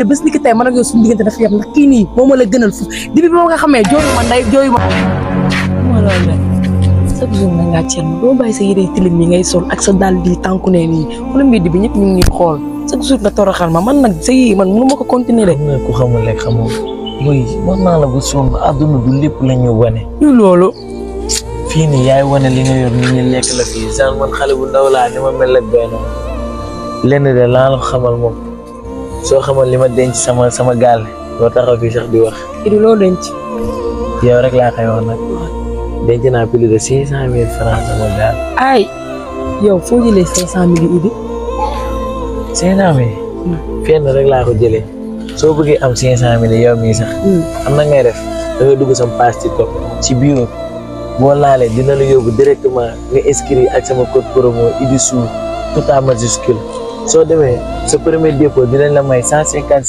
te bés ni ki tey man ak yow suñu diggante dafa yam ndax kii nii moo ma la gënal fu dibi bi ma nga xamee jooyu ma nday jooyu ma loolu la chaque jour na ngaa ceer doo bàyyi sa yére tilim yi ngay sol ak sa dàll di tànku ne nii wala mbir bi ñëpp ñu ngi xool chaque jour nga toroxal ma man nag sa yii man mënu ma ko continuer rek. ku xamul rek xamul mooy wax naa la bu sonn àdduna du lépp la ñu wane. ñu loolu. fii nii yaay wane li nga yor nit ñi lekk la fii genre man xale bu ndaw laa ni ma mel ak doy na lenn de laa la xamal moom soo xamal li ma denc sama gaal doo taxaw fii sax di wax. Idi loo denc. yow rek laa koy wax nag denc naa plus de 500,000 francs sama gaal. ay yow foo jëlee 500,000 Idi. 500,000. fenn rek laa ko jëlee soo bëggee am 500,000 yow mii sax. am na ngay def da nga dugg sama page TikTok ci bio boo laalee dina la yóbbu directement nga inscrit ak sama code promo Idi Sow tout en majuscule soo demee sa premier dépôt dinañ la may 150.